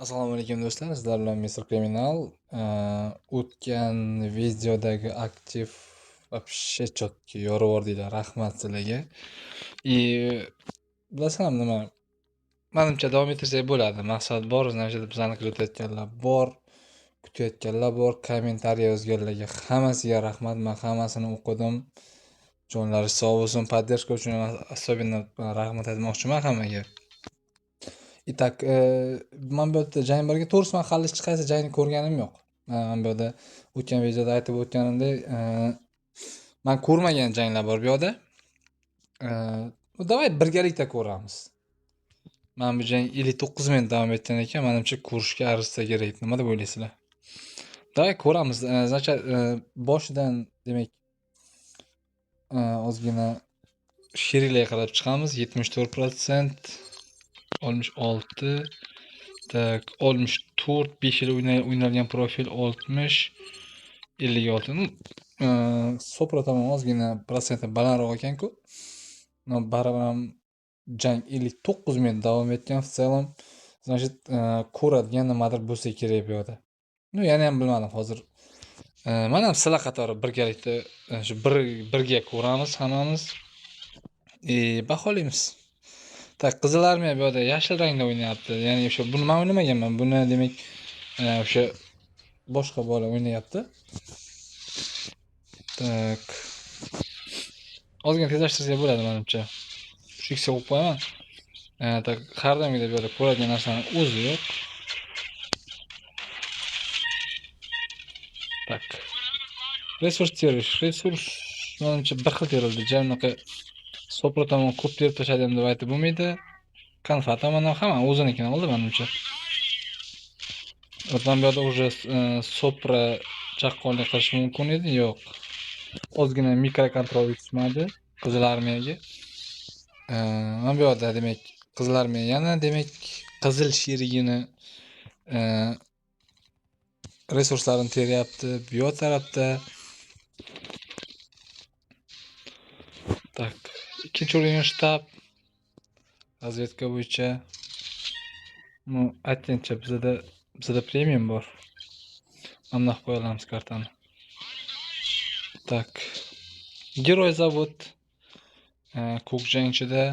Assalomu alaykum do'stlar, sizlar bilan Mr. Kriminal. O'tgan videodagi aktiv вообще чётко yorib yubordinglar, rahmat sizlarga. И bilasizlarmi nima? Manimcha davom ettirsak bo'ladi. Maqsad bor, значит bizani kuzatayotganlar bor, kutayotganlar bor, kommentariy yozganlarga hammasiga rahmat. Men hammasini o'qidim. Jonlari sog' bo'lsin, поддержка uchun особенно rahmat aytmoqchiman hammaga. Итак, mana bu yerda jang borga, to'g'risi man hali hech qaysi jangni ko'rganim yo'q. Mana bu yerda o'tgan videoda aytib o'tganimdek, man ko'rmagan janglar bor bu yoqda. Давай birgalikda ko'ramiz. Mana bu jang 59 minut davom etgan ekan, manimcha ko'rishga arzisa kerak. Nima deb o'ylaysizlar? Давай ko'ramiz. Значит, boshidan demak, ozgina sheriklarga qarab chiqamiz. 74%, 66, так, 64, 5 yil o'ynalgan profil 60, 56. Ну, Sopra tomon ozgina protsenti balandroq ekan-ku. Но baribir ham jang 59 minut davom etgan в целом. Значит, ko'radigan nimadir bo'lsa kerak bu yoqda. Ну, yana ham bilmadim hozir. Mana ham sizlar qatori birgalikda shu birga ko'ramiz hammamiz. И baholaymiz. Так, Qizil armiya bu yoqda yashil rangda o'ynayapti. Ya'ni o'sha buni men o'ynamaganman. Buni demak, o'sha boshqa bola o'ynayapti. Так. Ozgina tezlashtirsak bo'ladi menimcha. 3x ga qo'yib qo'yaman. Так, har doimgidek bu yerda ko'radigan narsani o'zi yo'q. Так. Resurs terish, resurs menimcha bir xil terildi. Ja unaqa Sopra tomon ko'p terib tashladim deb aytib bo'lmaydi. Konfa tomondan hamma o'zinikini oldi menimcha. O'tdan bu yoqda уже Sopra chaqqonlik qilish mumkin edi, yo'q. Ozgina mikrokontrol yetishmadi Qizil armiyaga. Mana bu yoqda demak Qizil armiya yana demak qizil sherigini resurslarini teryapti. Bu yoq tarafda так, ikkinchi o'ringa shtab razvedka bo'yicha. Ну, aytgancha bizada premium bor. Mana bundoq qo'ya olamiz kartani. Так. Geroy zavod, ko'k jangchida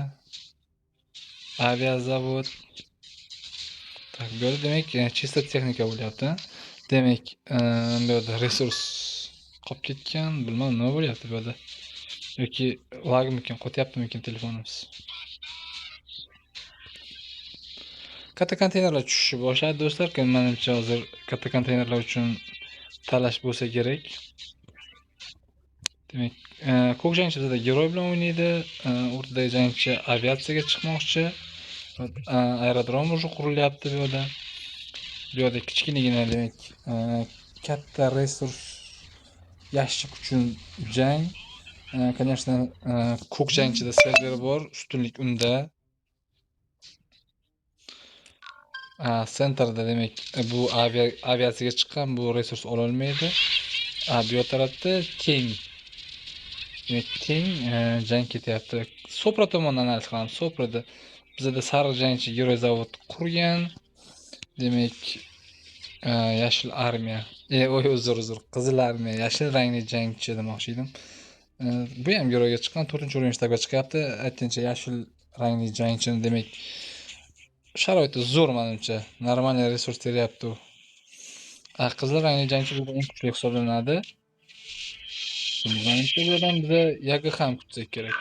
aviazavod. Так, bu yerda demak чисто texnika bo'lyapti. Demak, bu yerda resurs qolib ketgan, bilmadim nima bo'lyapti bu yerda. Yoki lagmikin, qotyaptimikin telefonimiz. Katta konteynerlar tushishni boshladi do'stlar. Menimcha hozir katta konteynerlar uchun talash bo'lsa kerak. Demak, ko'k jangchi bizada geroy bilan o'ynaydi, o'rtadagi jangchi aviatsiyaga chiqmoqchi. Aerodrom уже qurilyapti bu yerda. Bu yerda kichkinagina demak, katta resurs yashik uchun jang. Конечно, ko'k jangchida server bor, ustunlik unda. Sentrda demak bu aviatsiyaga chiqqan, bu resurs ola olmaydi. Bu yoq tarafda teng. Demak, teng jang ketyapti. Sopra tomondan analiz qilamiz. Soprada bizada sariq jangchi geroy zavod qurgan. Demak, yashil armiya, oy, uzr, qizil armiya, yashil rangli jangchi demoqchi edim. Bu ham geroyga chiqqan, 4-o'rin shtabga chiqyapti. Aytgancha yashil rangli jangchini demak sharoiti zo'r menimcha. Normal resurs teryapti u. Qizil rangli jangchi bu eng kuchli hisoblanadi. Menimcha bu yerdan biza yaga ham kutsak kerak.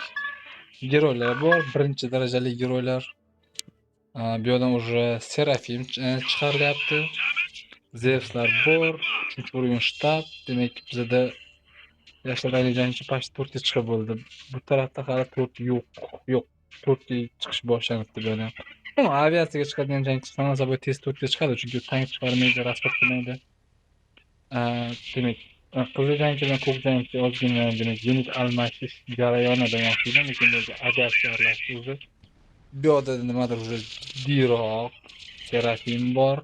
Geroylar bor, birinchi darajali geroylar. Bu yerdan уже Serafim chiqarilyapti. Zevslar bor, 3-o'rin shtab. Demak, bizada yashil rangli jangchi почти 4 ga chiqib bo'ldi. Bu tarafda hali 4 yo'q. Yo'q, 4 ga chiqish boshlanibdi bu yerdan. Aviatsiyaga chiqadigan jangchi само собой tez 4 ga chiqadi, chunki tank chiqarmaydi, rasxod qilmaydi. Demak, qizil jangchi bilan ko'k jangchi ozgina demak yunit almashish jarayoni demoqchi edim, lekin bu yerda aviatsiya aralashdi o'zi. Bu yoqda nimadir уже jiddiyroq Serafim bor.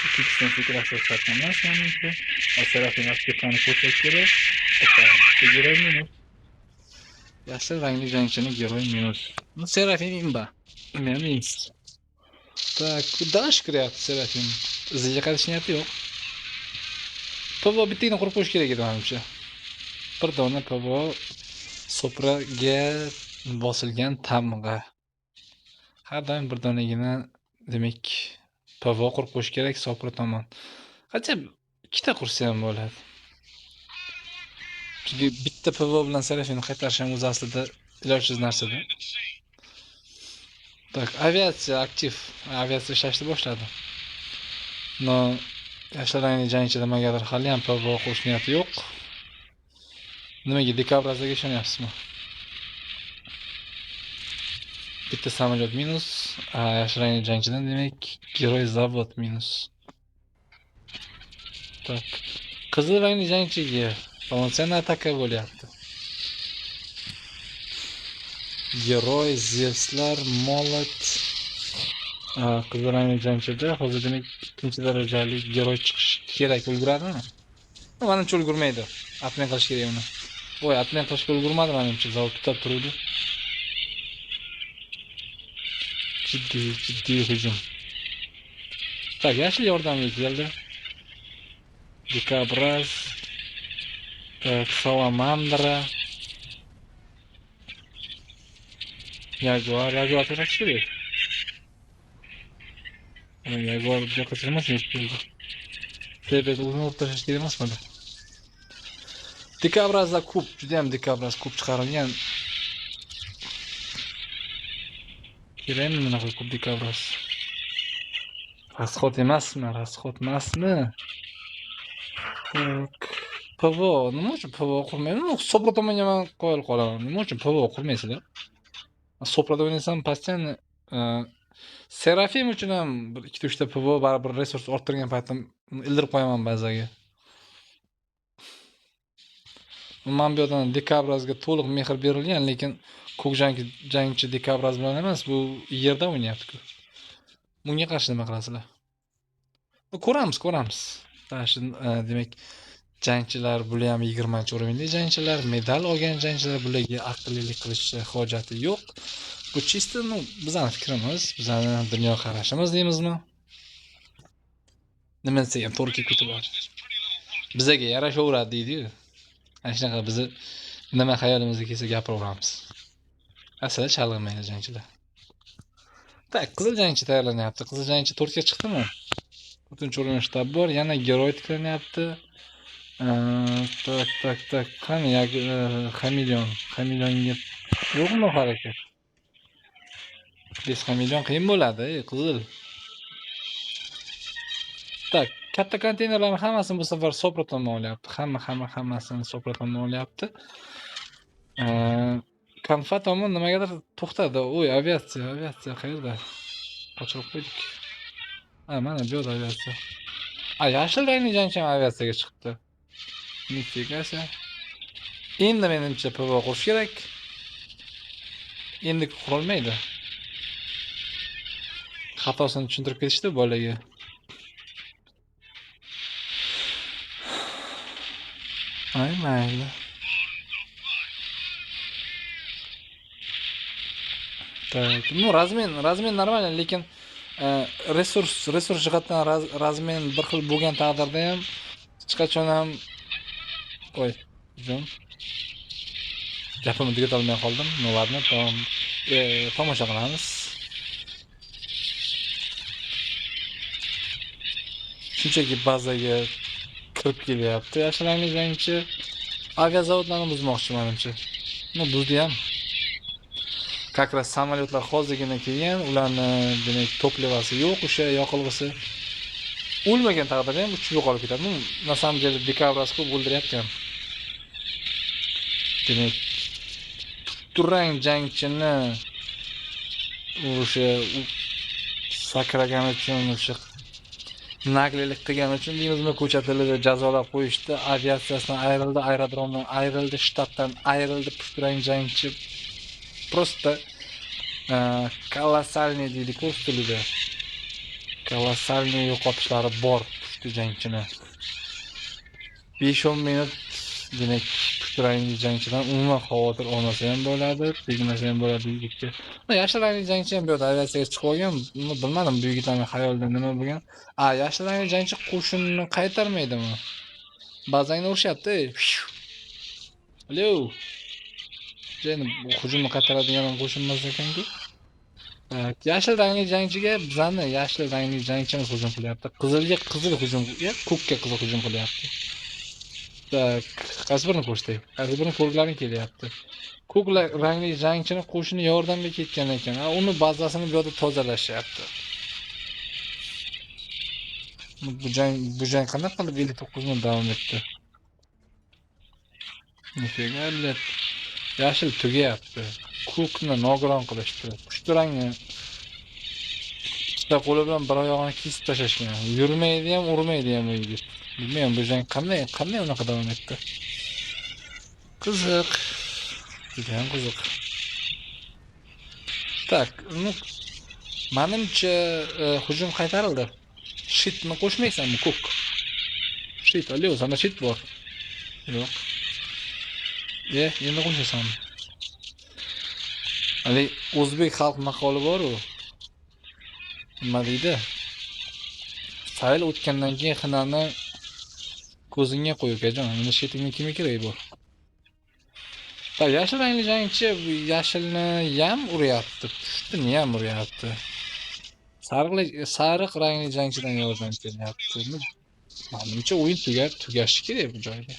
Ikkisidan sekin shart emas menimcha. Serafim asketani ko'rsak kerak. Geroy minus. Yashil rangli jangchini geroy minus. Serafim imba. Men minus. Так, dalash kiryapti Serafim. Iziga qaytish niyati yo'q. PVO bittagina qurib qo'yish kerak edi menimcha. Bir dona PVO Sopraga bosilgan tamg'a. Har doim bir donagina demak PVO qurib qo'yish kerak Sopra tomon. Qancha ikkita qursa ham bo'ladi. Chunki bitta PVO bilan Serafimni qaytarish ham o'zi aslida ilojsiz narsada. Так, aviatsiya aktiv. Aviatsiya ishlashni boshladi. No, yashil rangli jangchida nimagadir hali ham PVO qurish niyati yo'q. Nimaga Dekabrazaga ishonyapsizmi? Bitta samolyot minus, yashil rangli jangchidan demak Geroy zavod minus. Так, qizil rangli jangchiga полноценная ataka bo'lyapti. Geroy, Zevslar, Molot, qizil rangli jangchida hozir demak ikkinchi darajali geroy chiqish kerak, ulguradimi? Menimcha ulgurmaydi. Atmen qilish kerak uni. Voy, atmen qilishga ulgurmadi menimcha, zavod tutab turuvdi. Jiddiy, jiddiy hujum. Так, yashil yordamga keldi. Dikabraz, так, Salamandra, Jaguar, Jaguar to'lash kerak. Jaguar bu yoqqa chiqmas, yetib keldi. Tepet o'zini urib tashlash kerak emasmidi? Dikabrazda ko'p, juda ham Dikabraz ko'p chiqarilgan. Kerakmi bunaqa ko'p Dikabraz? Rasxod emasmi? Rasxod emasmi? Так, PVO, nima uchun PVO qurmayman? Sopra tomonga men qoyil qolaman. Nima uchun PVO qurmaysizlar? Soprada o'ynasam постоянно Serafim uchun ham bir ikkita uchta PVO baribir resurs orttirgan paytim ildirib qo'yaman bazaga. Man bu yerdan Dikabrazga to'liq mehr berilgan, lekin ko'k jangchi Dikabraz bilan emas, bu yerda o'ynayapti-ku. Bunga qarshi nima qilasizlar? Ko'ramiz, ko'ramiz. Demak, jangchilar, bular ham 20-o'rinli jangchilar, medal olgan jangchilar, bularga aqllilik qilish hojati yo'q. Bu чисто, bizning fikrimiz, bizning dunyo qarashimiz deymizmi? Nima desak ham to'g'ri kelib ketaveradi. Bizaga yarashaveradi deydi-yu. Ana shunaqa bizni nima xayolimizga kelsa gapiraveramiz. Aslida chalg'imaydi jangchilar. Tak, qizil jangchi tayyorlanyapti. Qizil jangchi 4 ga chiqdimi? 4-o'rin shtab bor, yana geroy tiklanyapti. Tak, tak, tak. Qani, Xameleon. Xameleonga yo'qmi harakat? 5 Xameleon qiyin bo'ladi, qizil. Tak, katta konteynerlarning hammasini bu safar Sopra tomon olyapti. Hammasini Sopra tomon olyapti. Konfa tomon nimagadir to'xtadi. Oy, aviatsiya, aviatsiya qayerda? Qochirib qo'ydik. Ha, mana bu yerda aviatsiya. A, yashil rangli jangchi ham aviatsiyaga chiqibdi. Nifigasi. Endi menimcha PVO qurish kerak. Endi qurilmaydi. Xatosini tushuntirib ketishdi bolaga. Ay, mayli. Так, razmen normal, lekin resurs jihatdan razmen bir xil bo'lgan taqdirda ham hech qachon ham oy, jom. Gapimni tugata olmay qoldim. Ну ладно, tomosha qilamiz. Shunchaki bazaga kirib kelyapti. Yashil rangli jangchi aviazavodlarni buzmoqchi menimcha. Buzdi ham. Как раз samolyotlar hozirgina kelgan, ularni demak toplivasi yo'q, o'sha yoqilg'isi. O'lmagan taqdirda ham uchib yo'qolib ketadi. На самом деле Dikabraz ko'p o'ldiryapti ham. Demak, durang jangchini o'sha sakragani uchun, o'sha naglilik qilgani uchun deymizmi, ko'cha tilida jazolab qo'yishdi. Aviatsiyasidan ayrildi, aerodromdan ayrildi, shtatdan ayrildi pushturang jangchi. Просто колоссальный deydi rus tilida. Колоссальный yo'qotishlari bor pushti jangchini. 5-10 minut demak pushturang jangchidan umuman xavotir olmasa ham bo'ladi, tegmasa ham bo'ladi yigitga. Yashil rangli jangchi ham bu yerda aviatsiyaga chiqib olgan. Bilmadim bu yigitlarning xayolida nima bo'lgan. A, yashil rangli jangchi qo'shinni qaytarmaydimi? Bazangni urishyapti. Alo. Endi bu hujumni qaytaradigan ham qo'shin emas ekan-ku. Tak, yashil rangli jangchiga bizani yashil rangli jangchimiz hujum qilyapti. Qizilga qizil hujum, ko'kka qizil hujum qilyapti. Tak, qaysi birini ko'rsatay? Qaysi birini ko'rgilaring kelyapti? Ko'k rangli jangchini qo'shini yordamga ketgan ekan. Ha, uni bazasini bu yerda tozalashyapti. Bu jang qanaqa qilib 59 minut davom etdi? Nifiga, блядь. Yashil tugayapti. Ko'kni nogiron qilishdi. Pushti rangni ikkita qo'li bilan bir oyog'ini kesib tashlashgan. Yurmaydi ham, urmaydi ham u yigit. Bilmayman, bu jang qanday unaqa davom etdi. Qiziq. Juda ham qiziq. Tak, menimcha hujum qaytarildi. Shitni qo'shmaysanmi, ko'k? Shit, alo, senda shit bor. Yo'q. Endi qo'shasanmi? Hali o'zbek xalq maqoli bor-u. Nima deydi? Sayl o'tgandan keyin xinani ko'zingga qo'y, ukajon. Endi shitingni kimga keragi bor? Tak, yashil rangli jangchi bu yashilni ham uryapti, pushtini ham uryapti. Sariq rangli jangchidan yordam kelyapti. Menimcha o'yin tugashi kerak bu joyda.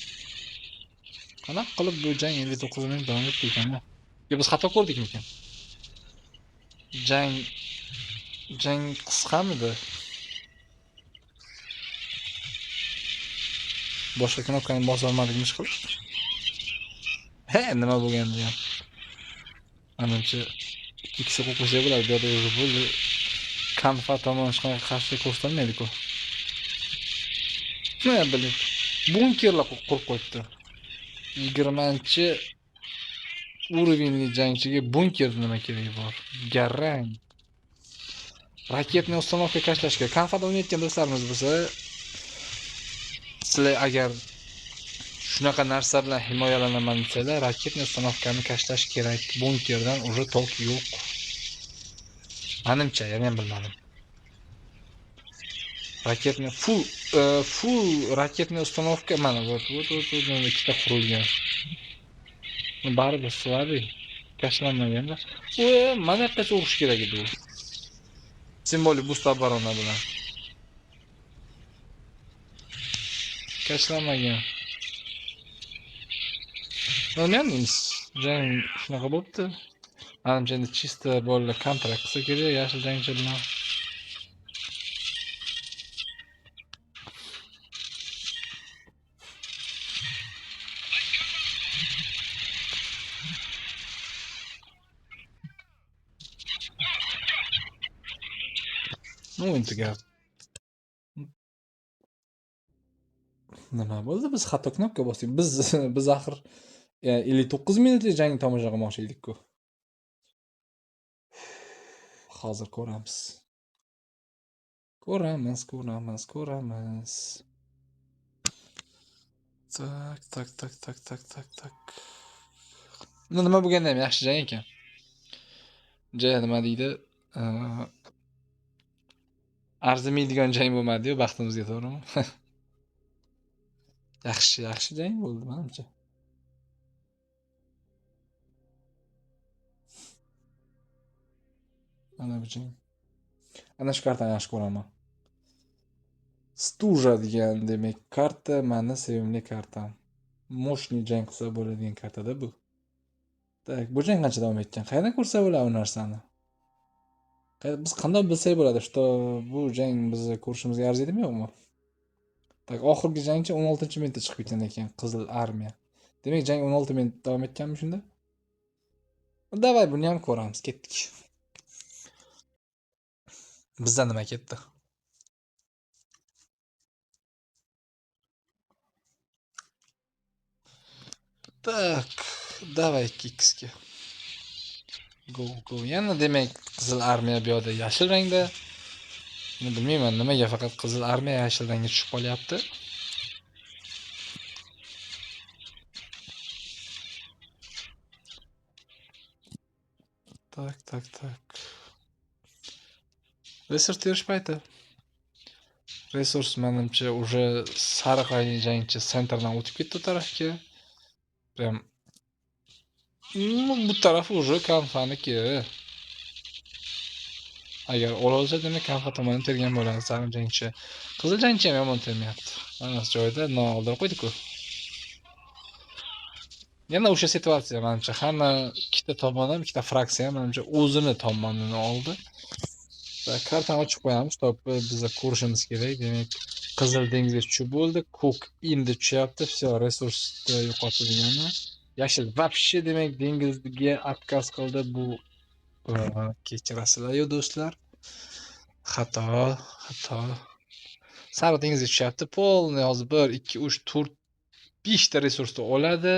Qanaqa qilib bu jang 59 minut davom etdi ekan? Yo, biz xato ko'rdikmikan? Jang qisqamidi? Boshqa knopkani bosa olmadikmi qilib? He, nima bo'lgandi ham. Menimcha ikkisi qo'yib qo'ysa bo'ladi. Bu yerda o'zi bo'ldi. Konfa tomon hech qanaqa qarshilik ko'rsatmaydi-ku. Nima bilib, bunkerlar qurib qo'yibdi. 20-chi uровеньli jangchiga bunker nima keragi bor? Garang. Raketni установка tashlashga. Konfada o'ynayotgan do'stlarimiz bo'lsa, sizlar agar shunaqa narsa bilan himoyalanaman desanglar, raketni установкani tashlash kerak. Bunkerdan уже tok yo'q. Menimcha, yana ham bilmadim. Raketni full raketni установка mana вот ikkita qurilgan. Baribir слабый tashlanmaganda. U mana yoqqacha urish kerak edi u. Simbolik boost оборона bilan. Tashlanmagan. Nima deymiz? Jang shunaqa bo'pti. Menimcha endi чисто bolalar kontrakt qilsa kerak yashil jangchi bilan. O'yin tugab. Nima bo'ldi? Biz xato knopka bosdik. Biz axir 59 minutlik jangni tomosha qilmoqchi edik-ku. Hozir ko'ramiz. Ko'ramiz. Tak, tak, tak, tak, tak, tak, tak. Nima bo'lganda ham yaxshi jang ekan. Ja, nima deydi? Arzimaydigan jang bo'lmadi-yu baxtimizga, to'g'rimi? Yaxshi jang bo'ldi menimcha. Ana bu jang. Ana shu kartani yaxshi ko'raman. Stuja degan demak karta meni sevimli kartam. Moshni jang qilsa bo'ladigan kartada bu. Tak, bu jang qancha davom etgan? Qayerdan ko'rsa bo'ladi u narsani? Biz qanday bilsak bo'ladi, что bu jang bizni ko'rishimizga arziydimi yo'qmi? Tak, oxirgi jangchi 16-minutda chiqib ketgan ekan Qizil armiya. Demak, jang 16 minut davom etganmi shunda? Davay buni ham ko'ramiz, ketdik. Bizdan nima ketdi? Tak, davay 2x ga. Go go. Yana demak Qizil armiya bu yerda yashil rangda. Buni bilmayman nimaga faqat Qizil armiya yashil rangga tushib qolyapti. Tak Tak, tak. Resurs terish payti. Resurs menimcha уже sariq rangli jangchi sentrdan o'tib ketdi u tarafga. Prям bu tarafi уже Konfaniki. Agar olsa demak Konfa tomonidan tergan bo'ladi sariq jangchi. Qizil jangchi ham yomon termayapti. Hammasi joyida, no oldirib qo'ydi-ku. Yana o'sha situatsiya menimcha hamma ikkita tomon ham, ikkita fraksiya ham menimcha o'zini tomonini oldi. Va kartani ochib qo'yamiz, to'pni biz ko'rishimiz kerak. Demak, qizil dengizga tushib bo'ldi, ko'k endi tushyapti. Vse, resursni yo'qotdi degani. Yashil вообще demak dengizga отказ qildi. Bu kechirasizlar-yu do'stlar. Xato, xato. Sariq dengizga tushyapti. Polni hozir 1 2 3 4 5 ta resursni oladi.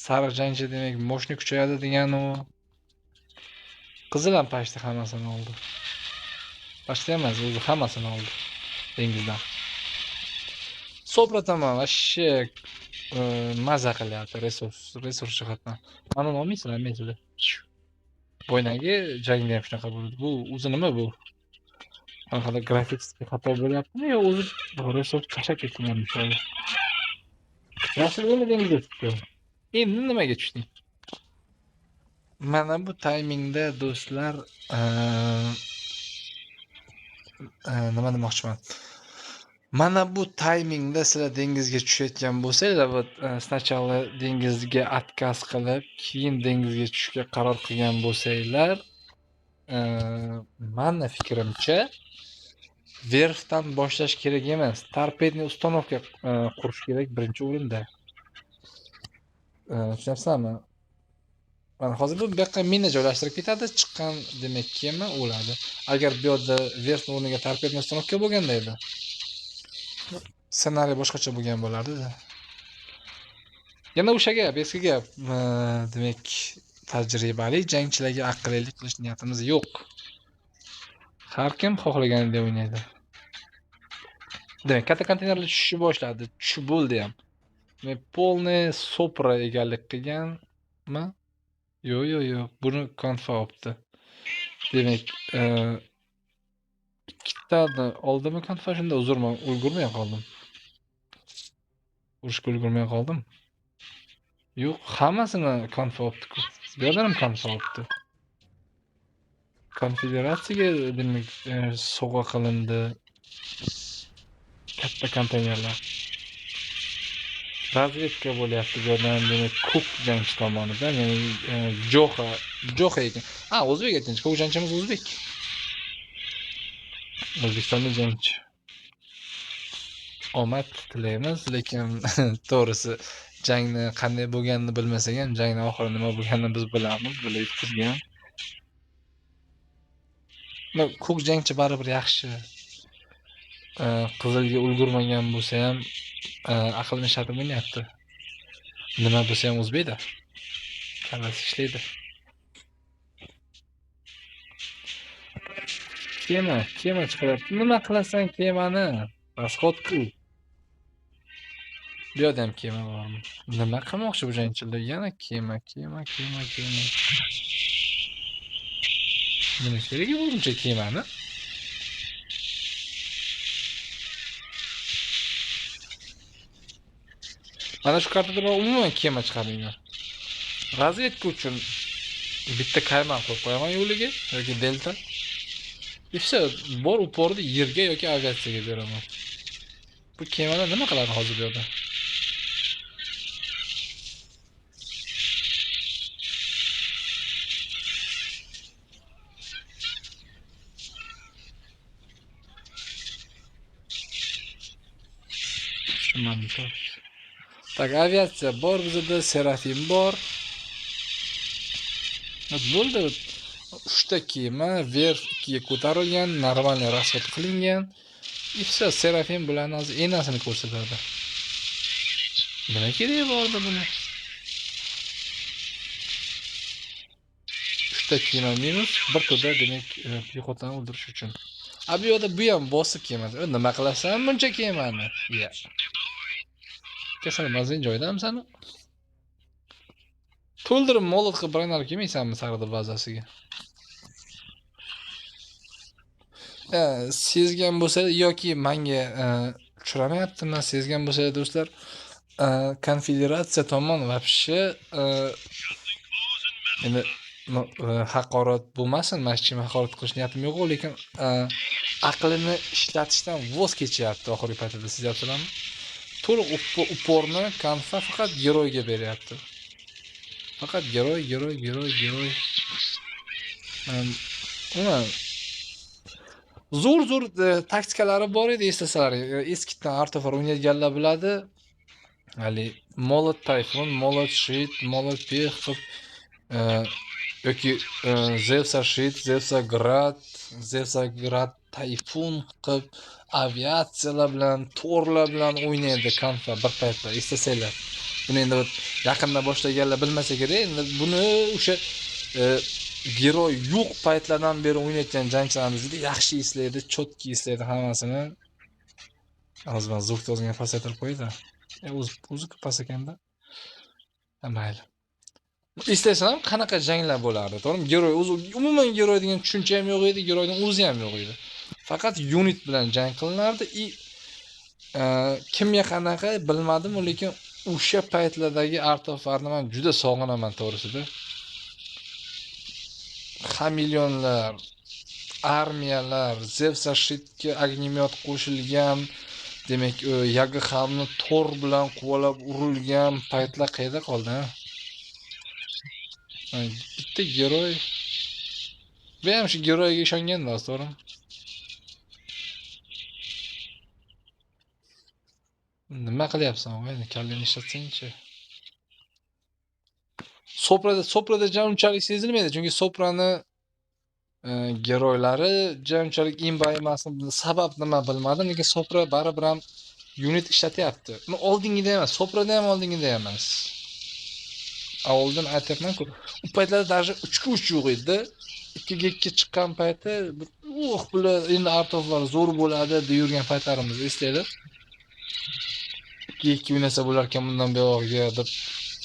Sariq jangchi demak moshni kuchayadi degani u. Qizil ham pashti hammasini oldi. Pashti emas, o'zi hammasini oldi dengizdan. Sopra tomon вообще maza qilyapti resurs jihatdan. Mana uni olmaysizlar, olmaysizlar. Boynagi jangda ham shunaqa bo'ldi. Bu o'zi nima bu? Qanaqadir grafik xato bo'lyaptimi yo o'zi resurs tashlab ketganmi? Yashil endi dengizga tushdi. Endi nimaga tushding? Mana bu taymingda do'stlar, nima demoqchiman? Mana bu taymingda sizlar dengizga tushayotgan bo'lsanglar, вот сначала dengizga отказ qilib, keyin dengizga tushishga qaror qilgan bo'lsanglar, meni fikrimcha verfdan boshlash kerak emas. Torpedni uстановка qurish kerak birinchi o'rinda. Tushunyapsizmi? Mana hozir bu yoqqa mina joylashtirib ketadi, chiqqan demak kema o'ladi. Agar bu yerda verfni o'rniga torpedni uстановка bo'lganda edi, ssenariy boshqacha bo'lgan bo'lardi-da. Yana o'sha gap, eski gap, demak tajribali jangchilarga aqllilik qilish niyatimiz yo'q. Har kim xohlaganidek o'ynaydi. Demak, katta konteynerlar tushishni boshladi, tushib bo'ldi ham. Demak, polni Sopra egalik qilganmi? Yo'q, yo'q, yo'q. Buni Konfa olibdi. Demak, ikkitani oldimi Konfa? Shunda uzr, ulgurmay qoldim. Urushga ulgurmay qoldim. Yo'q, hammasini Konfa olibdi-ku. Bu yerdan ham Konfa olibdi. Konfederatsiyaga demak, sovg'a qilindi katta konteynerlar. Razvedka bo'lyapti bu yerdan, demak, ko'k jangchi tomonidan, ya'ni Jo'xa ekan. Ha, o'zbek aytinchi, ko'k jangchimiz o'zbek. O'zbekistonda jangchi. Omad tilaymiz, lekin to'g'risi jangni qanday bo'lganini bilmasak ham, jangni oxiri nima bo'lganini biz bilamiz, bular yutqizgan. No, ko'k jangchi baribir yaxshi. Qizilga ulgurmagan bo'lsa ham, aqlini ishlatib o'ynayapti. Nima bo'lsa ham o'zbekda. Kallasi ishlaydi. Kema, kema chiqaryapti. Nima qilasan kemani? Rasxod-ku. Bu yerda ham kema bormi? Nima qilmoqchi bu jangchilar? Yana kema, kema, kema, kema. Nima keragi buncha kemani? Mana shu kartada men umuman kema chiqarmayman. Razvedka uchun bitta kayman qo'yib qo'yaman yo'liga yoki delta. И всё, bor uporni yerga yoki aviatsiyaga beraman. Bu kemalar nima qiladi hozir bu yerda? Tushunmadim. Tak, aviatsiya bor bizda, Serafim bor. Bo'ldi. 3 ta kema verf 2ga ko'tarilgan, normalniy rasxod qilingan. И всё, Serafim bularni hozir enasini ko'rsatadi. Nima keragi bordi buni? 3 ta kema minus, bir to'da demak pexotani o'ldirish uchun. A bu yerda bu ham bosib kelmadi. Nima qilasan buncha kemani? Ya. Kasal mazin joydamisan? To'ldirib molot qilib bir aylanib kelmaysanmi sarida bazasiga? Sezgan bo'lsa yoki menga tushiramayaptimi, sezgan bo'lsa do'stlar, konfederatsiya tomon вообще endi haqorat bo'lmasin, men hech kimga haqorat qilish niyatim yo'q, lekin aqlini ishlatishdan voz kechyapti oxirgi paytda, sezyapsizlarmi? To'liq uporni konfa faqat geroyga beryapti. Faqat geroy, geroy, geroy, geroy. Umuman zo'r-zo'r taktikalari bor edi, eslasalar. Eskidan Art of War o'ynayotganlar biladi. Hali Molot Tayfun, Molot Shit, Molot Pix qilib, yoki Zevsa Shit, Zevsa Grad, Zevsa Grad Tayfun qilib aviatsiyalar bilan, torlar bilan o'ynaydi konfa bir paytlar, eslasanglar. Buni endi yaqinda boshlaganlar bilmasa kerak. Endi buni o'sha geroy yo'q paytlardan beri o'ynayotgan jangchilarimiz juda yaxshi eslaydi, chotki eslaydi hammasini. Hozir men zvukni ozgina pasaytirib qo'yay-da. O'zi past ekanda. Ha, mayli. Eslaysan qanaqa janglar bo'lardi, to'g'rimi? Geroy o'zi, umuman geroy degan tushuncha ham yo'q edi, geroyning o'zi ham yo'q edi. Faqat unit bilan jang qilinardi. Kimga qanaqa bilmadim, lekin o'sha paytlardagi Art of War'ni men juda sog'inaman to'g'risida. Xameleonlar, armiyalar, Zevsa Shitga огнемет qo'shilgan, demak, Yagahamni tor bilan quvalab urilgan paytlar qayerda qoldi, ha? Bitta geroy. Bu ham shu geroyga ishongan do'st, to'g'rimi? Nima qilyapsan, og'ay? Endi kallangni ishlatsangchi. Soprada ja unchalik sezilmaydi, chunki Soprani geroylari ja unchalik imba emas. Sabab nima bilmadim, lekin Sopra baribir ham unit ishlatyapti. Uni oldingida emas, Soprada ham oldingida emas. Oldin aytyapman-ku, u paytlarda даже 3ga 3 yo'q edi. 2ga 2 chiqqan payti, bular endi Art of War zo'r bo'ladi deb yurgan paytlarimizni eslaylik. 2ga 2 o'ynasa bo'larkan bundan buyog'iga deb,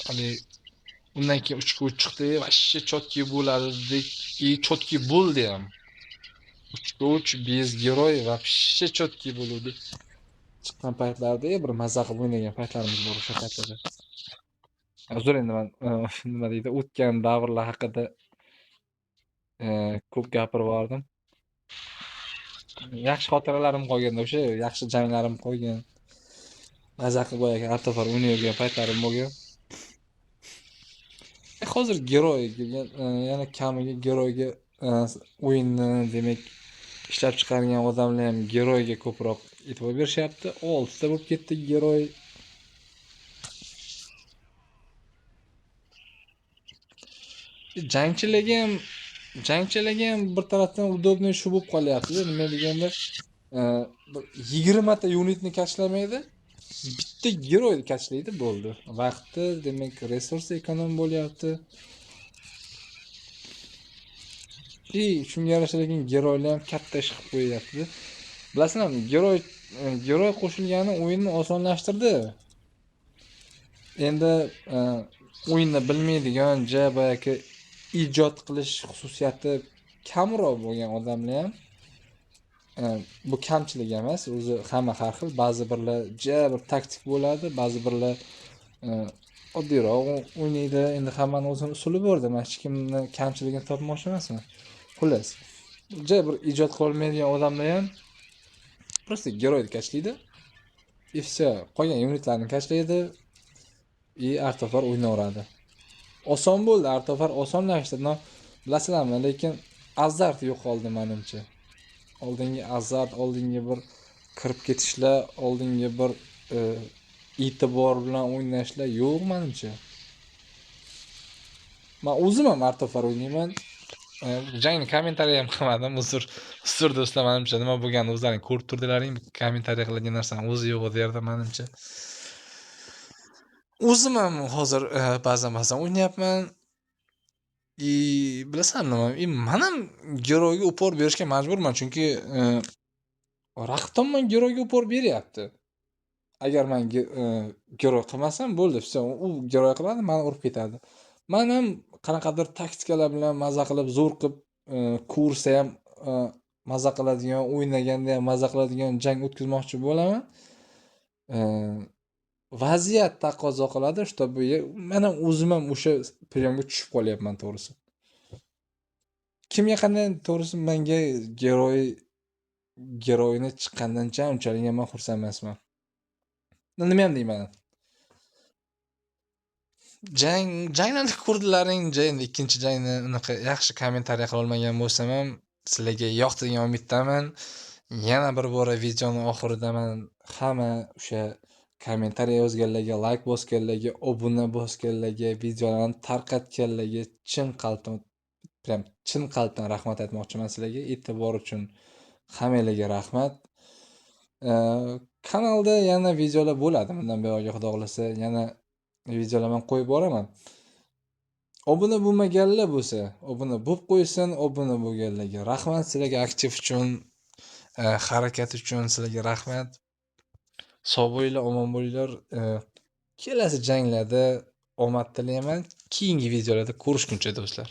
hali undan keyin 3ga 3 chiqdi, vashshe chotki bo'ladi dedik, и chotki bo'ldi ham. 3ga 3 bez geroy vashshe chotki bo'ldi. Chiqqan paytlarda bir maza qilib o'ynagan paytlarimiz bor o'sha paytlarda. Uzr, endi men nima deydi, o'tgan davrlar haqida ko'p gapirib yubordim. Yaxshi xotiralarim qolganda, o'sha yaxshi janglarim qolgan. Maza qilib boyagi Art of War o'ynayotgan paytlarim bo'lgan. Hozir geroy kelgan, yana kamiga geroyga o'yinni demak ishlab chiqargan odamlar ham geroyga ko'proq e'tibor berishyapti. 6ta bo'lib ketdi geroy. Jangchilarga ham bir tarafdan udobniy shu bo'lib qolyapti. Nima deganda, bir 20 ta unitni kashlamaydi, bitta geroyni kashlaydi, bo'ldi. Vaqti, demak, resurs ekonom bo'lyapti. Shunga yarasha lekin geroylar ham katta ish qilib qo'yyapti. Bilasizlarmi, geroy qo'shilgani o'yinni osonlashtirdi. Endi o'yinni bilmaydigan, ja boyagi ijod qilish xususiyati kamroq bo'lgan odamlar ham, bu kamchilik emas, o'zi hamma har xil, ba'zi birlar ja bir taktik bo'ladi, ba'zi birlar oddiyroq o'ynaydi. Endi hammani o'zini usuli borda, men hech kimni kamchiligini topmoqchi emasman. Xullas, ja bir ijod qila olmaydigan odamlar ham просто geroyni kashlaydi. И всё, qolgan unitlarni kashlaydi. И Art of War o'ynayveradi. Oson bo'ldi, Art of War osonlashdi. No, bilasizlarmi, lekin azart yo'qoldi menimcha. Oldingi azart, oldingi bir kirib ketishlar, oldingi bir e'tibor bilan o'ynashlar yo'q menimcha. Men o'zim ham Art of War o'ynayman. Jangni kommentariy ham qilmadim. Uzr do'stlar, menimcha nima bo'lganini o'zlaring ko'rib turdilaring. Kommentariy qiladigan narsani o'zi yo'q u yerda menimcha. O'zim ham hozir ba'zan o'ynayapman. Bilasan nima? Men ham geroyga upor berishga majburman, chunki raqib tomon geroyga upor beryapti. Agar men geroy qilmasam bo'ldi, всё, u geroy qiladi, meni urib ketadi. Men ham qanaqadir taktikalar bilan maza qilib, zo'r qilib ko'rsa ham maza qiladigan, o'ynaganda ham maza qiladigan jang o'tkazmoqchi bo'laman. Vaziyat taqozo qiladi, чтобы mana o'zim ham o'sha приём ga tushib qolyapman to'g'risi. Kimga qanday, to'g'risi menga герой ni chiqqandancha unchalik ham man xursand emasman. Nima ham deyman. Janglarni ko'rdilaring, endi ikkinchi jangni unaqa yaxshi kommentariya qila olmagan bo'lsam ham sizlarga yoqdi degan umiddaman. Yana bir bora videoni oxirida man hamma o'sha kommentariya yozganlarga, like bosganlarga, obuna bosganlarga, videolarni tarqatganlarga chin qalbdan, prям chin qalbdan rahmat aytmoqchiman sizlarga. E'tibor uchun hammanglarga rahmat. Kanalda yana videolar bo'ladi bundan buyog'iga, xudo xohlasa, yana videolar man qo'yib boraman. Obuna bo'lmaganlar bo'lsa, obuna bo'lib qo'ysin, obuna bo'lganlarga rahmat, sizlarga aktiv uchun, harakat uchun sizlarga rahmat. Sog' bo'linglar, omon bo'linglar. Kelasi janglarda omad tilayman. Keyingi videolarda ko'rishguncha, do'stlar.